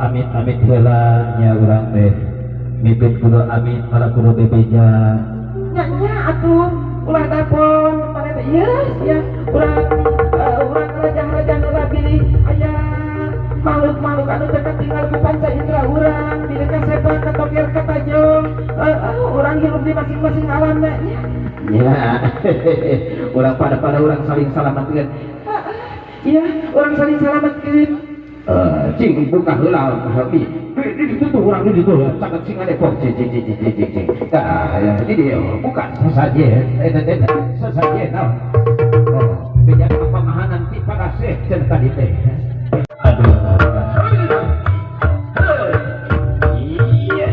Amit-amit heula nya urang teh mipit kudu amit malah kudu bebeja nya nya atuh ulah telepon pada teh ieu sia urang urang rajang-rajang ulah bilih aya makhluk-makhluk anu teu katinggal ku panca indra urang bilih kasepa katoker katajong urang hirup di masing-masing alamna nya nya urang pada-pada urang saling salamatkeun iya urang saling salamatkeun. Cing buka heula habi di ditu urang di ditu caket sing ade kok cing cing cing cing cing tah ya di dieu buka sasajen eta teh sasajen naon oh beja pamahanan ti pakaseh cenah tadi teh aduh iya.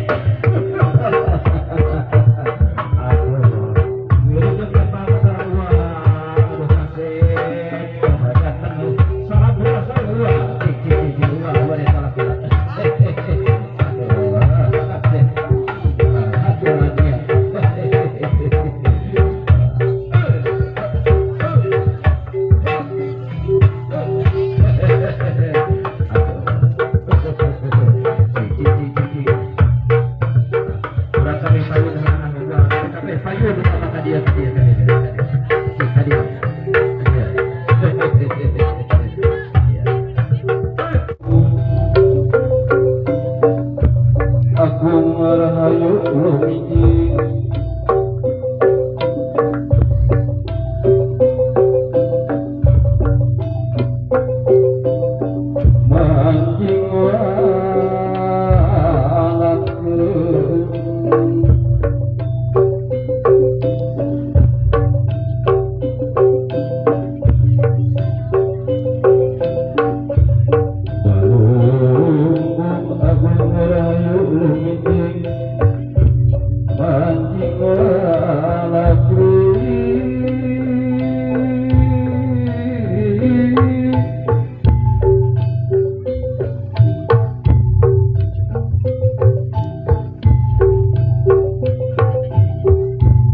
Kabeh payun kabeh payun ka dieu ka dieu ka dieu. Ka dieu. Agung rahayu lumiji mancing walakeun balungkung agung rahayu lumiji mancing walakeun.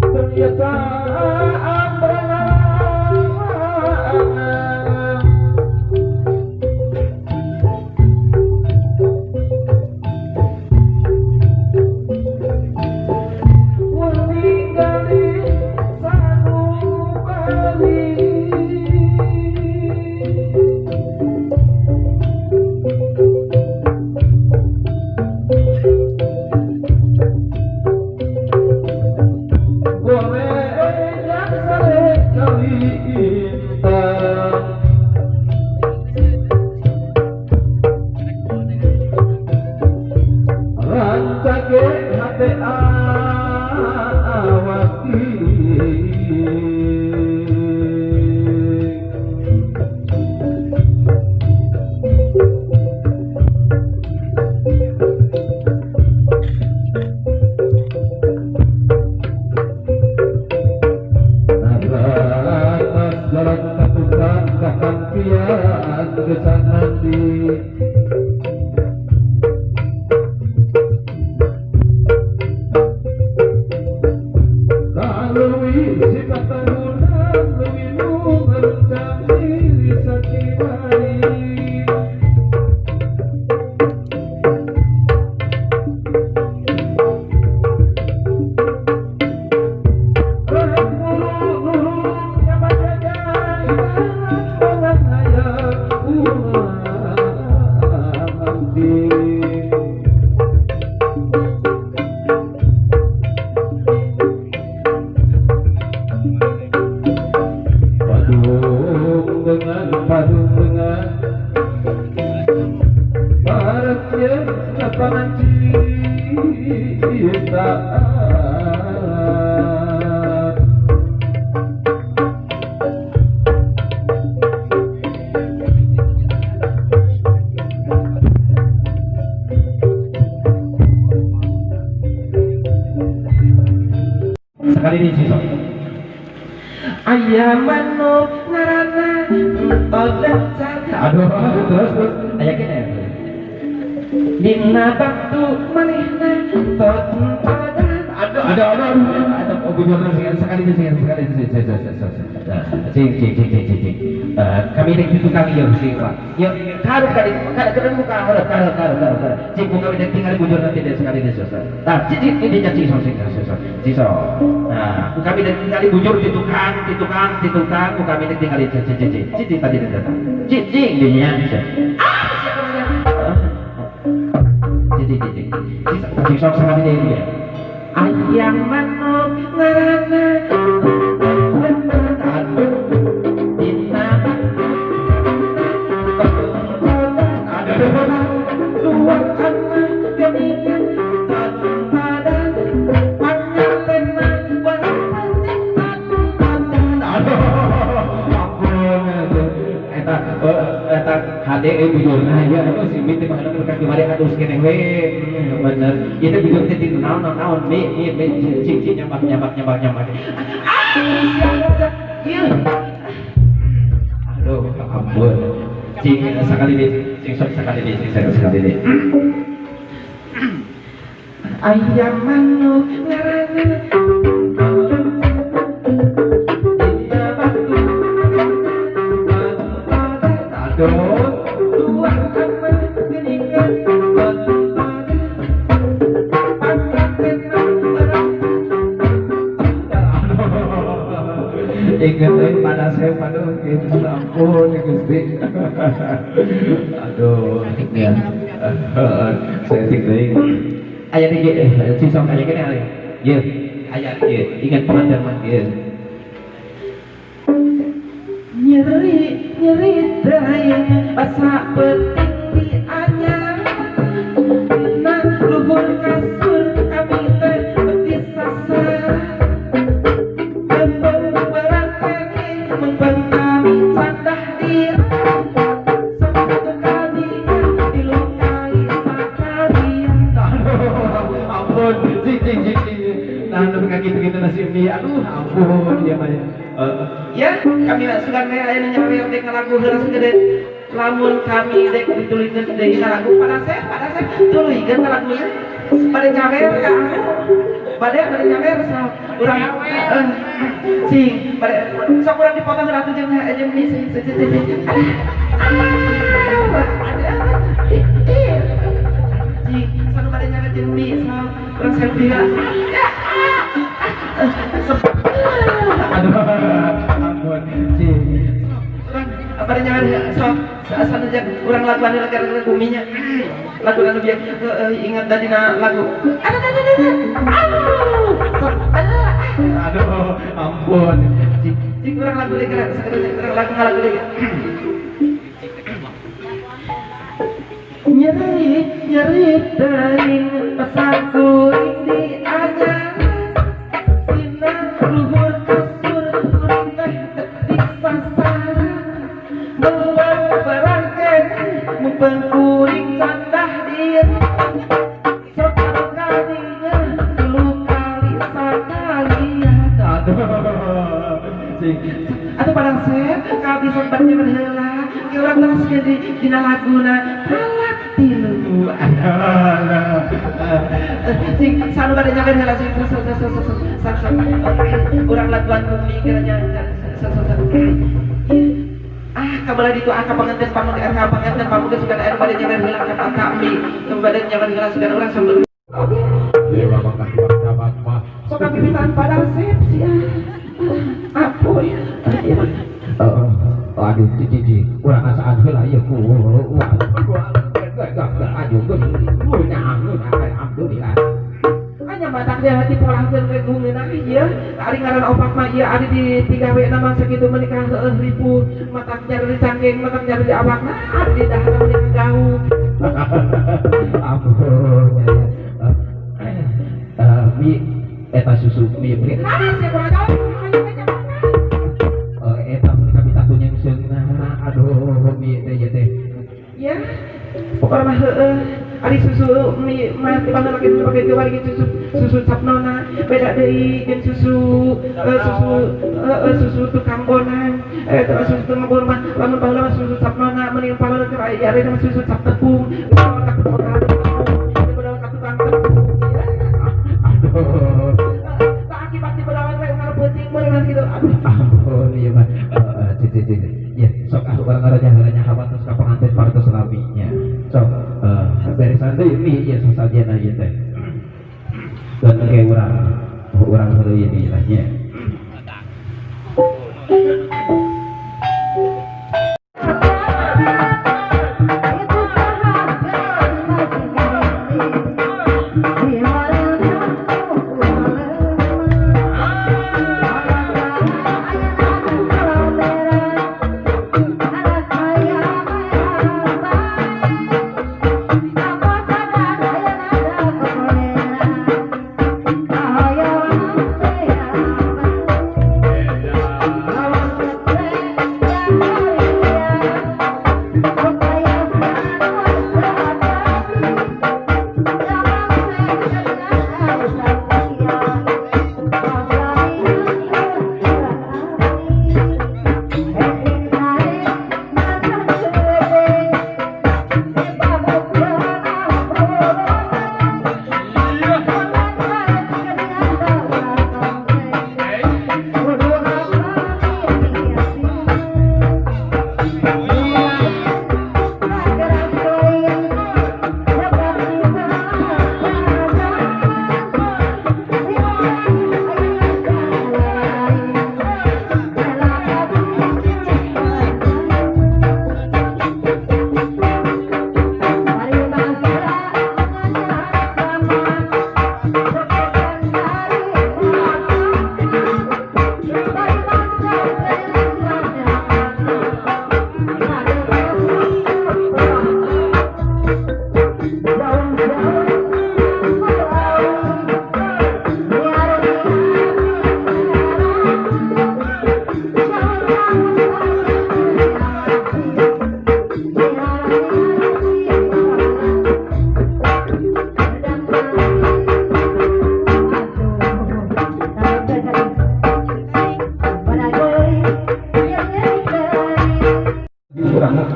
Ternyata Sekali ini sisok. Aya manuk ngaranna entot lencar. Aduh, terus terus aya kene. Dina batu manehna entot padan. Aduh, aduh, aduh, aduh, oh, bujurna sekali ini sekali ini cing cing cing cing cing. Kami dek di tukang ieu sih, Pak. Yuk, karep ka ditu, karep muka hareup karep karep karep. Cing kami dek tinggal bujurna tidak sekali ini sosok. Tah, cing cing ini cing sok sing sosok. Cing sok. Nah, kami dek tinggal bujur di tukang, di tukang, di tukang, kami dek tinggal cing cing cing cing cing tadi datang. Cing cing dinya. Ah, siapa namanya? Cing cing cing. Cing sok sekali ini ya. Ayam manuk ngaranna dina dua kana geuningan padan pangartena aduh ampun eta eta hade euy bujurna ya aduh si miti mah anu ka kamari aduh keneh we bener ieu teh bujur teh ti naon naon mi mi cing cing nyambak nyambak nyambak nyambak ah ieu aduh ampun cing sakali deui cing sok sakali deui cing sok sakali deui ayam manuk ngaranna dina batu aduh dua kana geuningan pangartena. Ingat euy pada saya aduh gitu ampun Gusti. Aduh ya. Saeutik deui. Aya di cisong aya kene aya. Ieu aya ieu ingat pengantin mah ieu. Nyeri nyeri teuing basa peuting di anyar. Dina luhur kasur kami teh betis sasar. Lembeng barang kene mengpeng kami candah diri. Sabtu kadinya dilukai sakalian. Aduh ampun cing cing cing. Nah nu gitu-gitu nasib mi aduh ampun ieu mah. Ya, kami sugan we aya nu nyawer dek ngalagu heula segede. Lamun kami dek dituluykeun deui lagu pada saya tuluykeun laguna. Bade nyawer ka aku. Bade bade nyawer sok urang cing bade sok urang dipotong heula atuh jeung jeung mi sing sing sing. Cing sanu bade nyawer jeung mi sok urang selfie heula. Aduh ampun cing. Urang bade nyawer sok sanu jeung urang laguan heula gara-gara buminya. Lagu anu bieu ingat dina lagu. Aduh aduh. Aduh ampun cing cing urang lagu deui geura urang lagu ngalagu deui. Nyeri nyeri teuing pesan kuring di anyar. Dina luhur kasur kuring teh disasar. Beuang barang kene mupeng kuring candah diri. Sok kalinya tilu kali sakalian. Aduh cing. Atuh padang set kabeh bade nyawer heula. Ki urang teruskeun di dina laguna talak tilu. Cing sanu bade nyawer heula sing sok sok sok sok sok urang laguan bumi geura nya sok sok sok. Ah kabelah ditu ah ka panganten pamuge ka panganten pamuge sugan aya bade nyawer heula ka kami bade nyawer heula sugan urang sambil. Ieu mah kabar mah. Sok kapipitan padang sep sia. Ampun. Aduh cing cing urang asaan heula ieu ku. Alhamdulillah. Hanya batak dia hati polahkeun we gungeuna ieu. Ari ngaran opak mah ieu ari di tigawe na mah sakitu menikah heueuh ribu matak nyari di cangkeng matak nyari di awakna ari di dahar menikah gaung. Ampun. Mi eta susu mi beri. Ah sia kurang jauh. Eta meuni kami takunya seungna. Aduh mi teh ieu teh. Ya. Pokokna mah heueuh ari susu mi mah ti baheula ge pake bari susu susu capnona beda deui jeung susu susu susu tukang bonang eta susu tukang bonang mah lamun baheula mah susu capnona mending baheula keur aya ari mah susu cap tepung ka tukang tepung ka tukang tepung. Aduh tak akibat di belawan we ngarep peuting meureun kitu. Aduh ampun ieu mah cing cing ya sok ah urang ngaranya hawa terus ka panganten partos raminya sok beresan deui mi ieu sasajena ieu teh dan engke urang urang heureuy ieu lah nya. Yeah.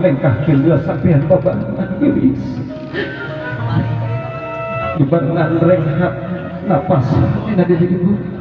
lengkahkeun dua sampean babarengan geulis dibarengan renghat napas dina diri ibu.